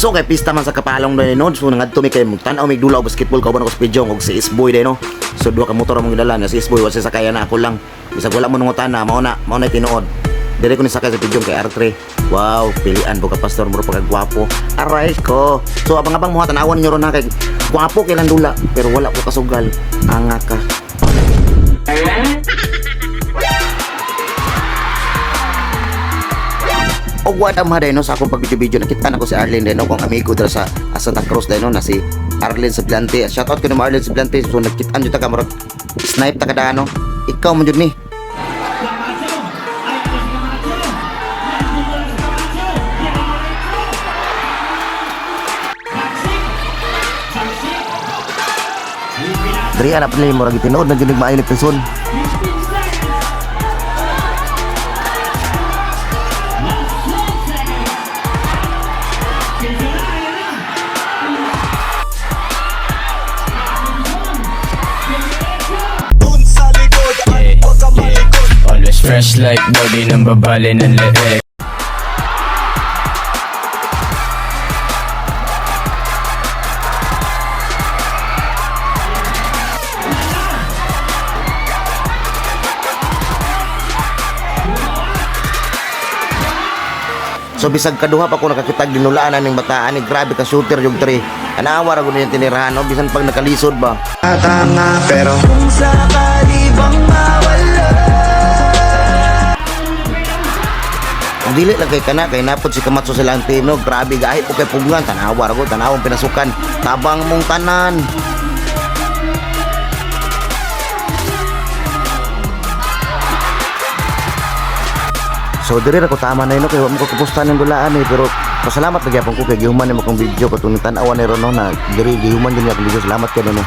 So kay pista man sa Kapalong dai, no. So nangadto mi kay tan-aw mig dula og basketball kauban ako sa Pijong og si Isboy dai, no. So duha ka motor among gidala na si Isboy wa siya sakay na, ako lang. Bisag wala mo nangutana, mao na tinuod. Dire ko ni sakay sa Pijong kay R3. Wow, pilian bo ka pastor mo pagka gwapo. Aray ko. So abang-abang mo, tan-awan ninyo ron ha, kay gwapo kay dula pero wala ko kasugal. Anga ka. Og wala ma no, sa akong pag-video, nakita na ko si Arlene din, no, kong amigo dira sa Santa Cruz din, no, na si Arlene Sablante. Shout out ko na Arlene Sablante. So nagkitaan jud ta ka, murag snipe ta kada, no. Ikaw man jud ni. Diri ana pala, murag tinuod na jud maayo ni person. Yeah. Always fresh like body ng babali ng leeg. So bisag kaduha pa ko nakakitag dinulaan aning bataan ni, grabe ka shooter yung tre. Anawa ra gud niyang tinirahan, no, bisan pag nakalisod ba. Tanga pero kung sakali bang mawala. Kung dili lang kay kana kay napod si Kamatso sa ilang team, no, grabe gahi po kay pugngan, tanawa ra gud, tanawang pinasukan. Tabang mong tanan. So diri ra ko tama na yun, no, kay wa mo ko kapustahan ng dulaan eh, pero pasalamat na gyapon ko kay gihuman nimo akong video katong tan-awan ni ron, no, na diri gihuman jud niya akong video. Salamat kay, no.